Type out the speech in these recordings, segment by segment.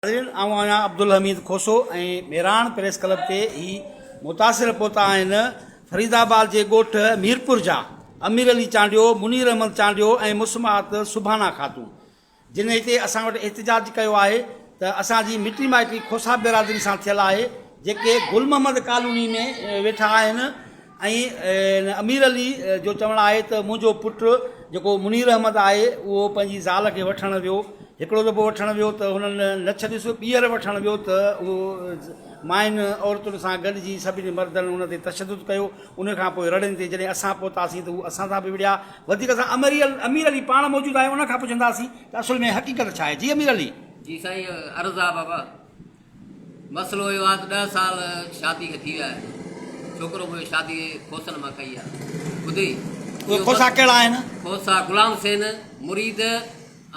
ناظرين آئون آهيان عبدالحميد کوسو ۽ ميراڻ پريس ڪلب تي هي متاثر پهتا آهن فريد آباد جي ڳوٺ ميرپور جا امير علي چانڊيو، منير احمد چانڊيو ۽ مسمات سبحانه خاتون جن هتي اسان وٽ احتجاج ڪيو آهي ته اسان جي مٽي مائٽي کوسا برادري سان ٿيل آهي جيڪي گل محمد ڪالوني ۾ ويٺا آهن ۽ امير علي جو چوڻ آهي ته منهنجو پٽ جيڪو منير احمد آهي اهو پنهنجي زال کي وٺڻ ويو هڪڙو دفعو وٺڻ ويو ته هنن نه ڇڏيس ٻيهر وٺڻ ويو ته اهو ماين عورتن سان گڏجي سڀني مردن ان تي تشدد ڪيو ان کان پوء رڙين تي جڏهن اسان پهتاسين ته هو اسان سان به وڙهيا وڌيڪ اسان امير علي پاڻ موجود آهي ان کان پڇنداسين ته اصل ۾ حقيقت ڇا آهي جي امير علي. جي سائين عرض آ بابا مسئلو اهو آ ته ڏهه سال شادي کي ٿي ويا آهن ڇوڪرو منهنجو شادي کوسن مان ڪئي آ ٻڌئي اهي کوسا ڪهڙا آهن؟ کوسا غلام حسين مريد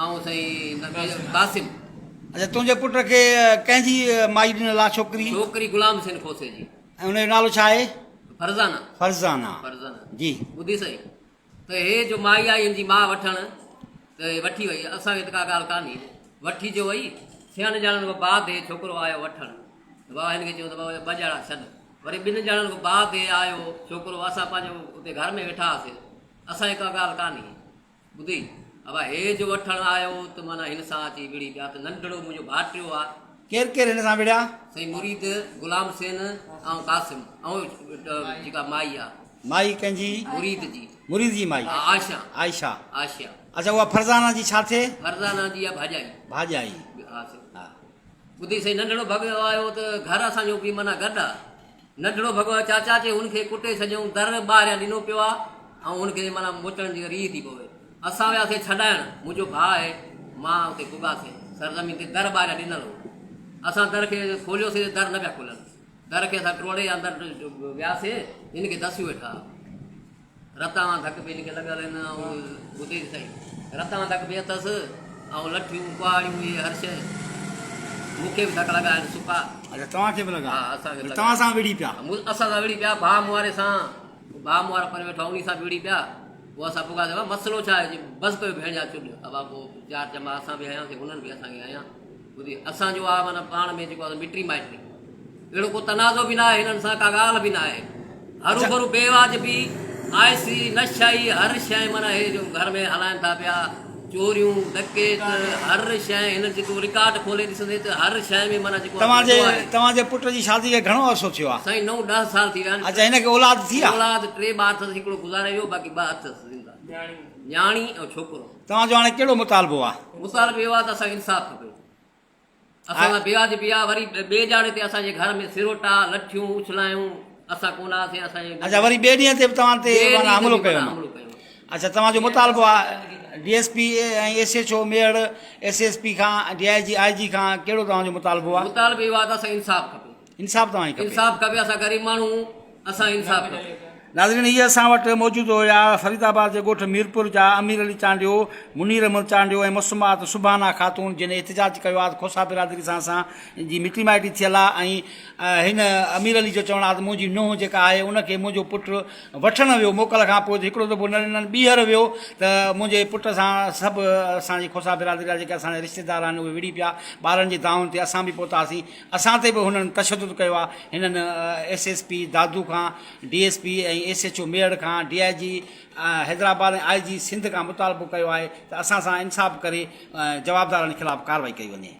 ۽ سائين قاسم. اڇا تنهنجي پٽ کي ڪنهن جي مائي ڏنل آ ڇوڪري؟ ڇوڪري غلام حسين کوسي جي. ۽ ان جو نالو ڇا آهي؟ فرزانه. فرزانه. فرزانه. جي. ٻڌي سائين ته هي جو مائي آئي هن جي ماء وٺڻ ته هي وٺي وئي اسان کي ته ڪا ڳالهه ڪانهي وٺي جو وئي ڇهن ڄڻن کان بعد هي ڇوڪرو آيو وٺڻ ته بابا هن کي چيو ته بابا ٻه ڄڻا ڇڏ وري ٻن ڄڻن کان بعد هي آيو ڇوڪرو اسان پنهنجو اتي گهر ۾ ويٺا هئاسي اسان کي ڪا ڳالهه ڪانهي ٻڌئي ابا هي جو وٺڻ آيو ته معنيٰ هن سان اچي وڙهي پيا ته ننڍڙو منهنجو ڀائٽيو آ. ڪير ڪير هن سان وڙهيا؟ سائين مريد، غلام حسين ۽ قاسم ۽ جيڪا مائي آ. مائي ڪنهن جي؟ مريد جي. مريد جي مائي. ها عائشه. عائشه. عائشه. اڇا اها فرزانه جي ڇا ٿئي؟ فرزانه جي آ ڀاڄائي. ڀاڄائي. ها سائين. ها. ٻڌئي سائين ننڍڙو ڀڳو آيو ته گهر اسان جو به معنيٰ گڏ آ. ننڍڙو ڀڳو آيو چاچا چي هن کي ڪٽي ڇڏيائون در ٻاهريان ڏنو پيو آ ۽ هن کي معنيٰ موچڻ جي ريهه ٿي پوي. اسان وياسين ڇڏائڻ منهنجو ڀاء آهي مان اتي پڳاسين سرزمين تي در ٻاهريان ڏنل هو. اسان در کي کوليوسين ته در نه پيا کلن. در کي اسان ٽوڙي اندر وياسين هن کي دسيون ويٺا ها. رتان ڌڪ به هن کي لڳل آهن ۽ ٻڌي ته سهي رتان ڌڪ به اٿس ۽ لٺيون ڪهاڙيون اهي هر شيء مون کي به ڌڪ لڳا آهن سڪا. اڇا توهان کي به لڳا؟ ها اسان کي به لڳا. توهان سان وڙهي پيا؟ اسان سان وڙهي پيا ڀاء مون واري سان ڀاء مون وارو پري ويٺو آهي انهي سان به وڙهي پيا پوء اسان پڳاسين بابا مسئلو ڇا آهي بس ڪيو ڀيڻ جا چڏ ابا پوء چار چنبا اسان به هنياسين هنن به اسان کي هنيا ٻڌي اسان جو آ معنيٰ پاڻ ۾ جيڪو آ مٽي مائٽي اهڙو ڪو تنازعو به ناهي هنن سان ڪا ڳالهه به ناهي هرو ڀرو بي واجبي آئسي نشائي هر شيء معنيٰ هي جو گهر ۾ هلائن ٿا پيا چوريون ڊڪيت هر شيء هنن جي تون رڪارڊ کولي ڏسندي ته هر شيء ۾ معنيٰ جيڪو توهان جي توهان جي پٽ جي شادي کي گهڻو عرصو ٿيو آ؟ سائين نو ڏهه سال ٿي ويا آهن. اڇا هن کي اولاد ٿي آ؟ اولاد ٽي ٻار اٿس هڪڙو گذاري ويو باقي ٻه اٿس زنده نياڻي ۽ ڇوڪرو. توهان جو هاڻي ڪهڙو مطالبو آ؟ مطالبو اهو آ ته اسان کي انصاف کپي. اسان سان بيواجبي آ وري ٻئي ڄاڙي تي اسان جي گهر ۾ سروٽا، لٺيون اڇلايون، اسان ڪونه هئاسين اسان جي اڇا وري ٻئي ڏينهن تي به توهان تي ٻئي ڏينهن تي حملو به ڪيو معنيٰ حملو ڪيو. اڇا توهان جو مطالبو آ D S P ۽ S H O Mehar S S P کان ڊي I جي آء جي کان ڪهڙو توهان جو مطالبو آ؟ مطالبو اهو آ ته اسان کي انصاف کپي. انصاف توهان کي کپي. انصاف کپي اسان غريب ماڻهو اسان کي انصاف کپي. ناظرين هي اسان وٽ موجود هيا فريد آباد جي ڳوٺ ميرپور جا امير علي چانڊيو، منير احمد چانڊيو ۽ مسمات سبحانه خاتون جن احتجاج ڪيو آهي ته کوسا برادري سان اسان جي مٽي مائٽي ٿيل آهي ۽ هن امير علي جو چوڻ آهي ته منهنجي نونهن جيڪا آهي ان کي منهنجو پٽ وٺڻ ويو موڪل کان پوء هڪڙو دفعو نه ڏنن ٻيهر ويو ته منهنجي پٽ سان سڀ اسان جي کوسا برادري جا جيڪي اسان جا رشتيدار آهن اهي وڙهي پيا ٻارن جي دانهن تي اسان به پهتاسين اسان تي به هنن تشدد ڪيو آهي هنن ايس ايس پي دادو کان D S P ۽ S H O Mehar کان D I G Hyderabad ۽ I G Sindh کان مطالبو ڪيو آهي ته اسان سان انصاف ڪري جوابدارن خلاف ڪارروائي ڪئي وڃي.